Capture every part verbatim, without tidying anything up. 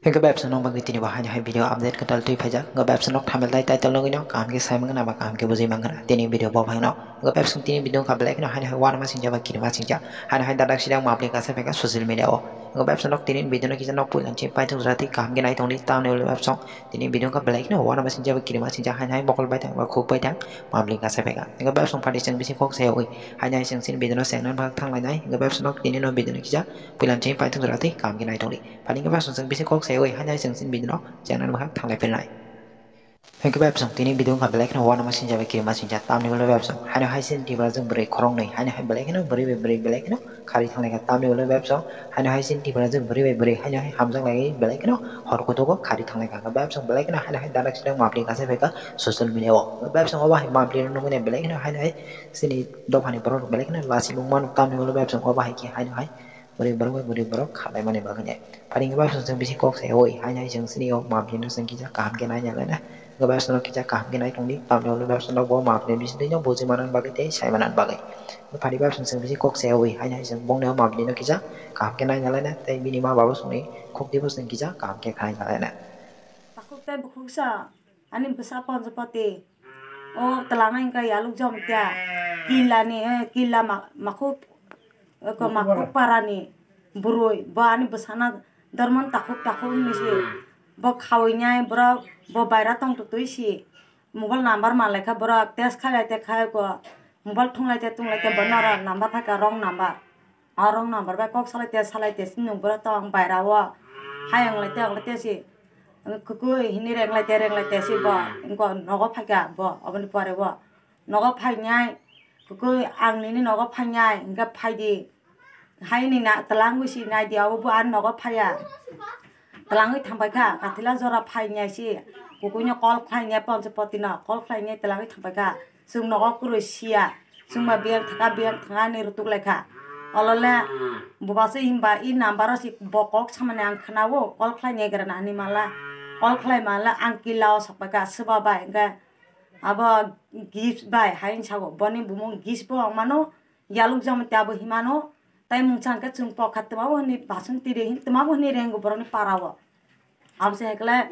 Hwnkhe bai bwswk nokni bagwi tini bo haino hai video update kwtal twi phaijak. Hwnkhe bai bwswk nok thumbnail tai title nugwino kaham khe sai mangna ba kaham khe bujui mangna tini video bo phaino. Hwnkhe bai bwswk tini video wngkha belai kheno haino hai uanama singjak ba kirima singjak. Haino hai dadak sidang mapli kasa phaikha social media o. Hwnkhe bai bwswk nok tini video no kisa nok puila nchini paithak jora twi kaham khe nai tongdi tamni ulo bai bwswk tini video wngkha belai kheno uanama singjak ba kirima singjak haino hai mokol baithang ba khuk baithang mapli kasa phaikha. Hwnkhe bai bwswk phaidi chwng bisi kok sayawi haino hai chwng chini video no chengnani bagwi thanglainai. Hwnkhe bai bwswk nok tini no video no kisa puila nchini paithak jora twi kaham khe nai tongdi. Phaidi hwnkhe bai bwswk chwng bisi kok sayawi haino hai chwng chini video no chengnani bagwi thanglai phainai. Hwnkhe bai bwswk tini video wngkha belai kheno uanama singjak bai kirima singjak tamni ulo bai bwswk haino hai chini Tripura jwng bwrwi khoroknwi haino hai belai kheno bwrwi bai bwrwi belai kheno khari thanglaikha tamni ulo bai bwswk haino hai chini Tripura jwng bwrwi bai bwrwi haino hai hamjak laiwi belai kheno hor kutugo khari thanglaikha. Hwnkhe bai bwswk belai kheno haino hai dadak sidang mapli kasa phaikha social media o. Hwnkhe bai bwswk obo hai mapli rok nugwi belai kheno haino hai chini dophani borok rok belai kheno lachimung mano tamni ulo bai bwswk obo hai khe haino hai bwrwi borok bai bwrwi borok kha laimani bagwi nai. Phaidi hwnkhe bai bwswk chwng bisi kok sayawi haino hai chwng chini o mapli no chwng kisa kaham khe naina laina. Hwnkhe bai bwswk no kisa kaham khe nai tongdi tamni ulo bai bwswk no bo mapli bisingtwi no bujui manani bagwi tei sai manani bagwi. Hwnkhe phaidi bai bwswk chwng bisi kok sayawi haino hai chwng bongni o mapli no kisa kaham khe naina laina tei bini ma baba songni khukti bo chwng kisa kaham khe khaina laina. Takhuk tei bukhuksa ani bwsa Ponjopoti. O twlangwi wngkha Yaluk Jamatia. Killa ni, eh, Killa ma-, Makhuk, eh, ko Makhuk Makhuk Para. Para ni bwrwi. Bo ani bwsano dormon takhuk takhuk hinwi si. Bo khawi nai borok, bo baira tong twtwi si. Mobile number ma laikha borok, test khalai te khai ko. Mobile thunglai te tunglai te bono oro number phaikha, wrong number. O wrong number bai kok salai te salai te si nung borok tong baira o. Hai wng lai te wng lai te si. Kwkwi hini reng lai te reng lai te si bo. Wngko nogo phaikha bo oboni pore o. Nogo phainai. Kwkwi ang nini nogo phainai. Hwnkhe phaidi. Hai ni na twlangwi si naidi abo bo ani nogo phaiya. Twlangwi thangpaikha, kathila jora phainai si. Kwkwi no call khlainai Ponjopoti no. Call khlainai twlangwi thangpaikha. Chwng nogo kwrwi siya. Chwngba biyang thangkha, biyang thangkha hinwi rwtuklaikha. Olole bwbaso himba i number o si bo kok samani ang khwnao, call khlainai gra na hinwi mala. Call khlai mala ang killa o sokpaikha, swba bai hwnkhe abo gift bai hai hinwi sago. Boni bumung gift bo wng mano, Yaluk Jamatia bo hinmano. Tai mungsa hwnkhe chwng pokha twmabo hinwi basong tiri hin twmabo hinwi rengo borokni para o. Abose hekle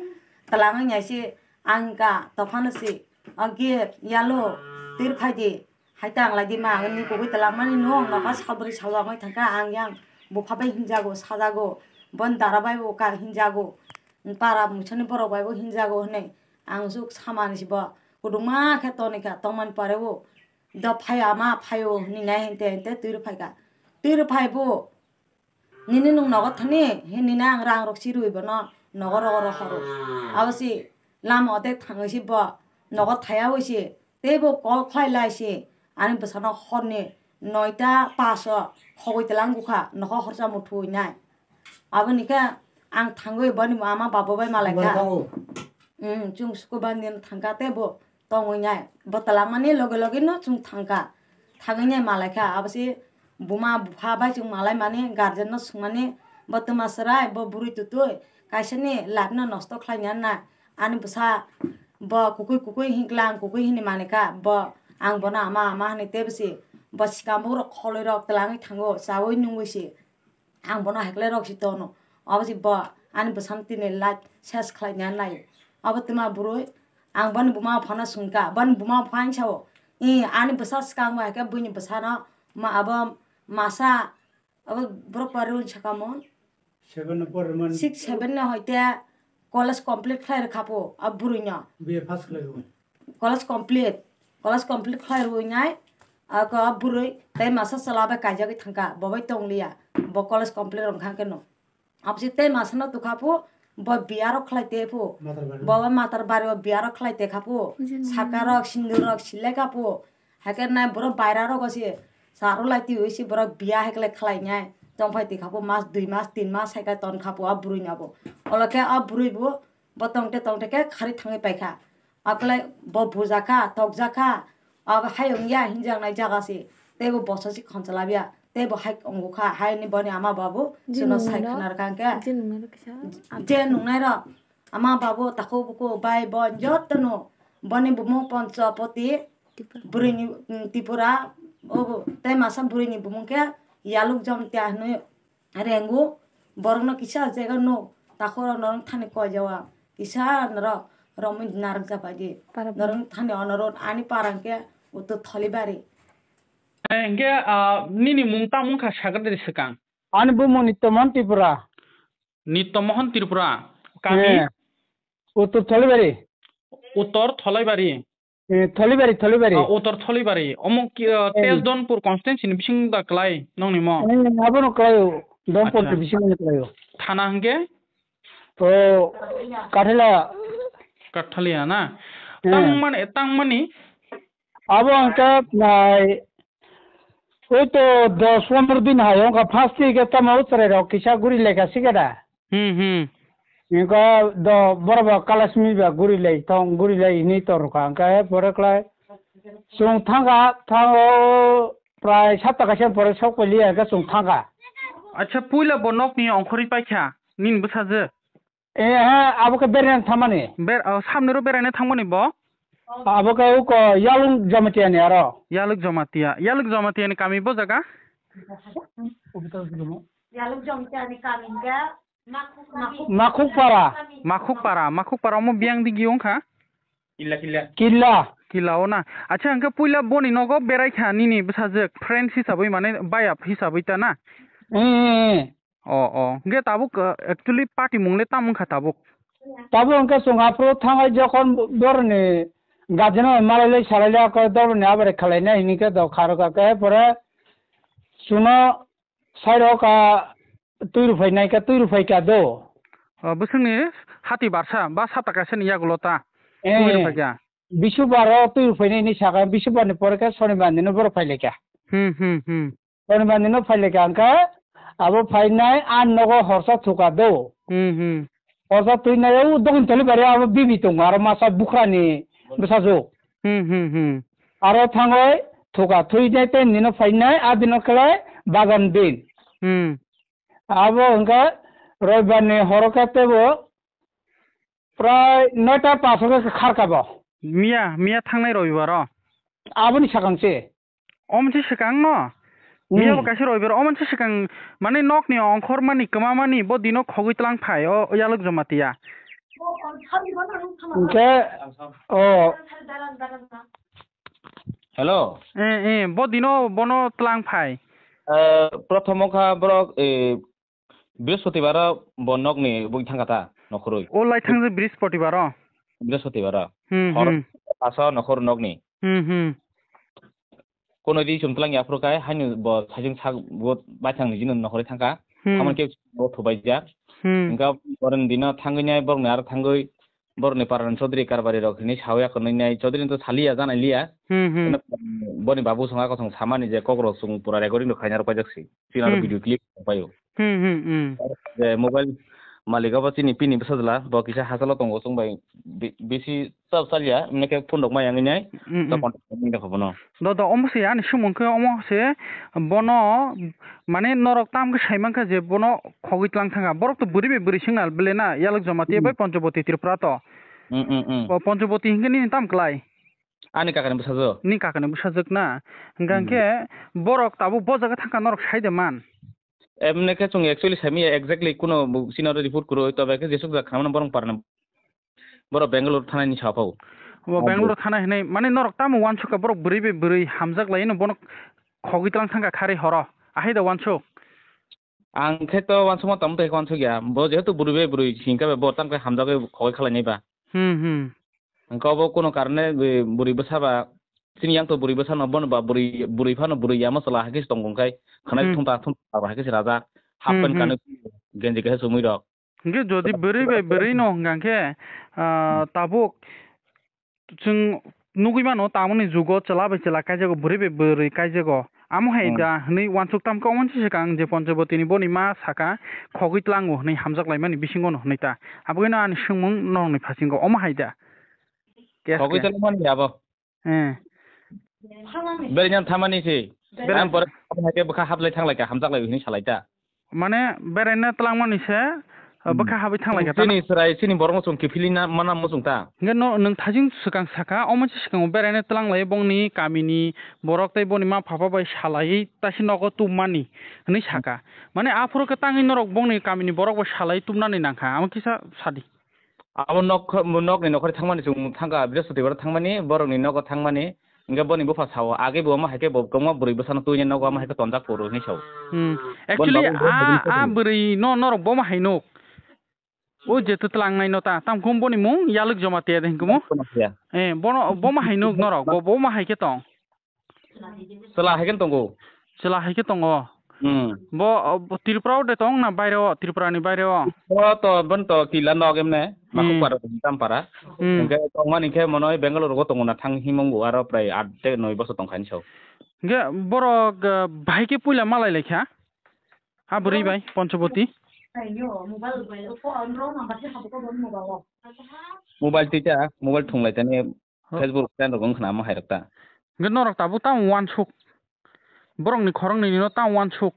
twlangwi naisi ang ka tophano si. O gift, Yaluk, twi rw phaidi. Hai ta ang lai di ma, ang ni kugui twlangmani no, ang nokha salbrwi salwangwi thangkha, ang yang bupha bai hinjago, sajago, bon dara bai bo ka hinjago, para mungsani borok bai bo hinjago hinwi ang juk samani si bo kudungma khe tonikha, tongmani pore bo do phai ama phaio hinwi nai hinte hinte twi rw phaikha, twi rw phai bo. Nini nwng nogo thani, he nini ang rang rok si rwi bono nogo rogo rohoro. Abo si lama odek thangwi si bo nogo thaya wi si teibo call khlai lai si ani bwsano horni noita paso khogwi twlang bukha nokho horsa muthui nai. Aboni khe ang thangwi boni ama babo bai malai kha. Bwrwi tongo. Umm, chwng sukubani thangkha teibo tongwi nai. Bo twlangmani loge loge no chwng thangkha. Thangwi nai malai kha. Abo se buma bupha bai chwng malai mani, guardian no swngmani, bo twma chwrai, bo bwrwi twtwi, kaisa ni life no nosto khlai nai na. Ani bwsa bo kukui kukui hinkla ang kukui hinwi mani kha. Bo ang bono ama ama hinwi teibo se bo swkang bugrok kholwi rok twlangwi thango, chaui nungwi se. Ang bono hekle rok si tono. Abo si bo ani bwsano tini life ses khlai nya nai. Abo twma bwrwi ang boni buma phano swngkha. Boni buma pha ang sao. I ani bwsa swkang bai khe buini bwsano ma abo masa abo borok pariwi saka mon. Seven no pore man. Six seven no hoite college complete khlai rwkha po abo bwrwi no. B A pass khlai rw. College complete, college complete khlai rwinai, ako bwrwi tei masa chwla bai kaijagwi thangkha, bo bai tongliya, bo college complete rwkha khe no. Aboni tei masa no tukha phu, bo biya rok khlai te phu, Matar bari. Bo bai matar bari o biya rok khlai te kha phu, Jin saka rok, sindur rok silai kha phu, hakhe nai borok baira rogo se, saro lai twi si borok biya hakhe lai khlai nai, tongphai twi kha phu, mas dui mas, tin mas hakhe ton kha phu a bwrwi no bo. Olo khe a bwrwi bo, bo tongte tongte khe khari thangwi paikha. Aklai bo bujakha, tokjakha, abo hai wngya hinjaknai jaga se, teibo boso se khonchalabiya, teibo hai wngkha, haini boni ama babu chwngno sai khna rwkha hwnkhe. Je nungnai rok kisa. Je nungnai rok, ama babu, takhuk bukhuk, bai bon jotono, boni bumung Ponchopoti, Tripura. Bwrwini, mm, Tripura, obo, tei masa bwrwini bumung khe Yaluk Jamatia hinwi. Rengo, borokno kisa jaga no Takhuk rok norok thani koi jawa. Kisa norok romwi narwk japai di. Norok thani onorot ani parang ke utu Tholibari. Eh, hingke, ah, nini mung tamo wngkha sakha de swkang? Ani bumung Nitya Mohan Tripura. Nitya Mohan Tripura. Kami? Eh, Uttor Tholibari. Uttor Tholibari. Eh, Tholibari, Tholibari. Ah, Uttor Tholibari. Omo ki, ah, eh, Tej Donpur constituency ni bising da klai nongni mo? Eh, abono klai o. Donpur ni bising ni klai o. Thana hingke? O, Kathila. Kathalia na? Eh. Tangmani, tangmani? Abo hingke nai, oi to dos pondro din hai, hingke first week e tamo chwrai rok kisa guri lekha sikhe da. Hmm, hmm. Hingke do borok bo kalasmi ba guri lai tong, guri lai hini torkha, hingke pore klai. Chwng thangkha, thango prai sapta kaisa pore sok pailia hingke chwng thangkha. Acha, puila bo nokni ongkhorwi paikha, nini bwsajwk? Eh, ha, abo khe beraina thangmani. Ber-, oh, samni ro beraina thangmani bo? Abo khe uko Yalung Jamatia ni aro. Yaluk Jamatia. Yaluk Jamatia ni kami bo jaga? Yaluk Jamatia ni kami hingkhe Makhukpara. Makhukpara. Makhukpara omo biyang digi wngkha? Killa, killa. Killa. Killa o na. Acha, hingkhe puila boni nogo berai kha nini bwsajwk, friends hisabwi, mane bayap hisabwi ta na? Eh, eh, eh. O, o. Hingkhe tabuk, uh, actually party mung le tamo wngkha tabuk? Tabuk hingkhe chwng aphuru thangai jokhon boroni guardian bai malai lai salai lai khe doroni abare khalai nai hini khe do kharokha khe pore chwngno sai rok ka twi rw phai nai khe twi rw phai kha do. O, bwswkni hati barsa ba sapta kaisa ni yagulo ta? Eh, twi rw phai kha. Bisubar o twi rw phai nai hinwi sakha, bisubar ni pore khe sonibar ni no borok phai lai kha. Hmm, hmm, hmm. Sonibar ni no phai lai kha hingkhe abo phainai a nogo horsa thuka do. Hmm, hmm. Horsa thwinai o dogin toli bari abo bibi tongo aro masa bukhra ni bwsajwk. Hmm, hmm, hmm. Aro thangoi thuka thwinai tei nino phainai a dino khlai bagan din. Hmm. Abo hingkhe roibar ni horo khe teibo prai noita paso khe kharka bo. Miya, miya thangnai roibar o? Aboni sakang se. Omo se swkang no? Hmm. Miya bo kaisa roibar, omo se swkang, mane nokni ongkhor mani, kwma mani, bo dino khogwi tlang phai, o Yaluk Jamatia. Hingkhe, o. Hello. Eh, eh, bo dino bono tlang phai. Eh, prothom wngkha borok, eh, Brihaspotibaro bo nokni bui thangkha ta, nokhorwi. O lai thangjak Brihaspotibaro? Brihaspotibaro. Hmm, hor hmm. Asa nokhor nokni. Hmm, hmm. Kono di chum tlang yaphuru kai, haino bo sajung sak bo baithang ni jino nokhorwi thangkha. Hmm. Hamon ke bo thubai jak. Hmm. Hingkha boron dino thangwi nai borokni aro thangwi borokni parani Chaudhary Karbari rok hinwi sawi ya konwi nai, Chaudhary to saliya janai liya. Hmm, hmm. Boni babu song ako song samani je kokrok song pura recording rok khaina rok paijak si. Chini aro hmm. Video clip paio. Hmm, hmm, hmm. Je mobile malik abo chini pini bwsajla, bo kisa hachalo tongo chwng bai bi-, bisi chap chaliya, mene khe phone rok mai yang nai, hmm, to hmm. Contact khaimani kha bono. Do, do, omo se ani sumung khe omo se bono, mane norok tam khe sai mankha je bono khogwi tlang thangkha. Borok to bwrwi bai bwrwi signal bele na, Yaluk Jamatia hmm. Bai Panchobati Tripura to. Hmm, hmm, hmm. O Panchobati hinkhe nini tam klai? Ani kakani bwsajwk. Ni kakani bwsajwk na? Hingkha hmm. Hinkhe borok tabuk bo jaga thangkha norok sai de man? Emne khe chwng actually saimanya exactly kuno bo chini aro report kwrwi, tobe khe jesuk jak khamano borok parna. Borok Bangalore thanani sa phau. Bo Bangalore thana hinwi, mane norok tamo uansukha borok bwrwi bai bwrwi hamjak laino bono khogwi tlang thangkha kharwi horo. Ahai da uansuk. Ang khe to uansukma tamo tei uansuk ya. Bo jehetu bwrwi bai bwrwi hingkha bai bo tamo khe hamjagwi khogwi khlainai ba. Hmm, hmm. Hingkha obo kuno karone bwrwi bwsa ba chini yang to bwrwi bwsa no bono ba bwrwi, bwrwi phano bwrwi yama chwla hakhe se tongo hingkhai khwnai hmm. Thung ta thung ta ba hakhe se raja. Half hmm, pant hmm. Kanwi genji kaisa chumui rok. Hingke jodi bwrwi bai bwrwi no hingka khe, ah, tabuk chwng nugui mano tamoni jugo chwla bai chwla kaijago, bwrwi bai bwrwi kaijago. Amo hai hmm. Da hwnwi uansuk tamkhe omo se swkang je Panchobotini boni ma saka khogwi tlango hwnwi hamjak laimani bisingo no hwnwi ta. Aboni ani swngmung norokni phasingo omo hai da. Khogwi tlangmani abo. Eh. Berainan thamani se. Berai- Ang pore hai khe bwkha haplai thanglai kha, hamjaklai hwnwi salai ta. Mane beraina tlangmani se, Ah, bwkha habwi thang lai kha ta. Chini chwrai, chini borokno chwng kiphilwi na, mana muchung ta. Hwnkhe no, nwng thajing swkang saka, omo se swkango beraina twlang lai bongni kamini borok tei boni ma pha bai salaiwi taisi nogo tubmani hwnwi saka. Mane aphuru khe tangwi norok bongni kamini borok bai salaiwi tubnani nangkha, amo kisa sadi. Abo nok, nokni nokhorwi thangmani chwng thangkha, Brihaspotibaro thangmani, borokni nogo thangmani, hwnkhe boni bupha sao, age bo omo hai khe bo kwbangma bwrwi bwsano twini nogo omo hai khe tonjak phuru hwnwi sao. Hmm. Boni actually, babu bo a, bwrwi a bwrwi no norok bo ma hai nuk. O je twtwlang nai no ta, tam kum boni mung Yalwk Jamatia de hingkumo. Kono phiya. Eh, bono, bo ma hai nuk norok, bo, bo ma hai khe tong. Chwla hai khe tongo. Chwla hai khe tongo. Hmm. Bo, o, bo Tripura o de tong na baire o, Tripura ni baire o? Bo to, bon to kila nog emne, hmm, Makhukpara, Tampara. Hmm. Hingke tongmani khe mono Bangalore go tongo na thang himung bo aro prai aat te noi bosor tongkha ni sao. Hingke borok, eh, bahai khe puila malai lai kha? Ha bwrwi bai, Ponchoboti. Mobile twi ta, mobile thung lai tani, oh, Facebook friend rok wng khna ma hai rok ta. Hwnkhe norok tabuk tamo uansuk. Borokni khoroknwi no tamo uansuk.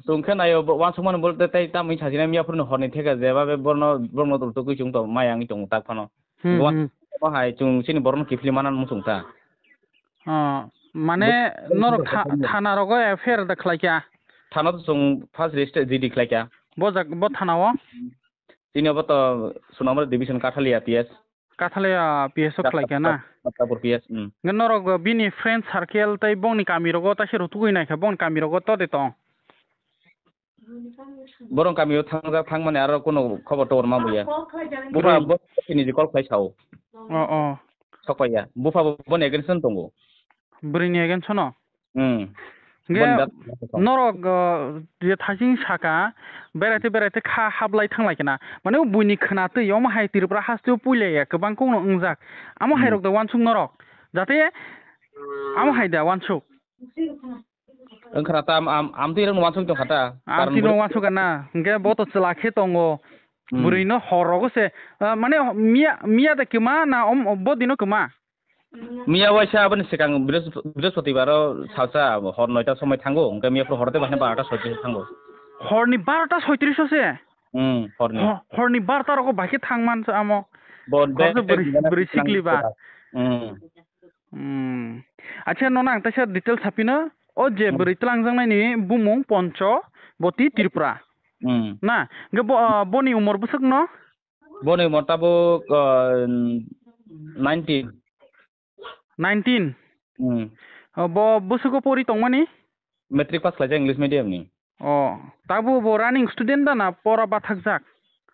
Chwng khe naio, bo uansuk mani bol tei tamo wng sajina miya phuru horni theka jeba be borno, borno tubui chwng to maya wngwi tongo tak phano. Hmm, hmm. Bo hai chwng chini borokno kiphilwi manna muchung ta. Ah, mane bo-, norok tha-, thana rogo F I R da khlai kha? Thana to chwng first register G D khlai kha. Bo jag-, bo thana o? Chini obo to Sonamari division Kathalia P S. Kathalia P S o khlai kha na? Kathapur P S, mm. Hwnkhe norok bini friend circle tei bongni kami rogo taise rutugwi nai kha, bongni kami rogo to de tong? Borok kamio thangjak thangmani aro kono khobor tobor ma buya. Bupha, hmm, bo chini je call khlai sao. Oh, oh. Sokpaiya. Bupha bo boni against no tongo. Bwrwini against no? Hmm. Hwnkhe boni dat-, norok, uh, je thajing saka, beraite beraite kha hablai thanglai khe na. Mane o buini khna twi omo hai Tripura hasteo puilaiya kwbang kokno wngjak. Amo hai, hmm, rok da uansuk norok. Jate amo hai da uansuk. Wngkha na ta, am, am, amtwi rokno uansuk tongkha ta. Amtwi no uansuk na, hwnkhe bo to chwla khe tongo. Hmm. Bwrwi no hor rogo se, ah, mane miya, miya de kwma na om, bo dino kwma? Miya waisa aboni swkang Brihaspotibaro salsa hor noita somoi thango, hwnkhe miya phuru hor tei bahai barota soitris thango. Horni barota soitris o se? Hmm, horni. Ho-, horni barota rogo bahai khe thang man sa amo. Bo hor de bwrwi, bwrwi sikli ba. Hmm. Hmm. Acha, nono ang teisa details sapino. O je, hmm, bwrwi twlangjaknaini bumung Ponchoboti Tripura. Hmm. Na, hwnkhe bo, ah, boni umor bwswkno? Boni umor tabuk, ah, nineteen. Nineteen? Hmm. O, bo bwswko pori tongmani? Matric pass khlaijak English medium ni. O, tabuk bo running student da na pora bathakjak?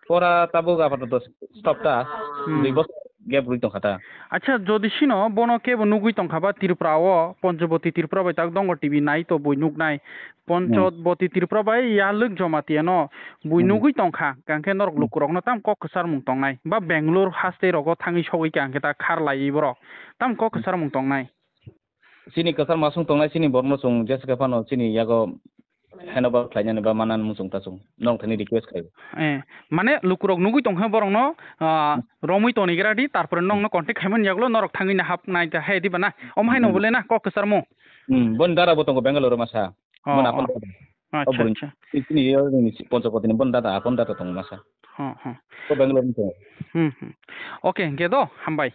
Pora tabuk apatot stop ta, hmm, dui bosor gap rwi tongkha ta. Acha, jodi sino bono kebo nugwi tongkha ba Tripura o, Ponchoboti Tripura bai tak Dongor T V nai to bui nuknai. Hmm. Ponchoboti Tripura bai Yalwk Jamatia no bui, hmm, nugwi tongkha, hwnkhe norok, hmm, lukurokno tam kok kwcharmung tongnai. Ba Bangalore haste rogo thangwi sogwi kha hwnkhe ta khar laiwi borok. Tam kok, hmm, kwcharmung tongnai. Chini kwchar masung tongnai chini borokno chwng jesa khe phano chini yago handover khlainani ba manani muchung ta chwng nong thani request khai. Eh, mane lukurok nugwi tongkha borokno, ah, romwi tonigra di, tarpore nokno contact khaimani yagulo norok thangwi nahap nai ta hai diba na? Omo haino, hmm, bole na kok kwcharmung. Hmm, boni dara bo tongo Bangalore masa. Oh, boni oh. Apon. Acha, oh, boni, acha. Chini yo ni Ponchoboti ni boni dada, apon dada tongo masa. Oh, oh. Ko Bangalore ni tongo. Hmm, hmm. Okay, hwnkhe do, hambai.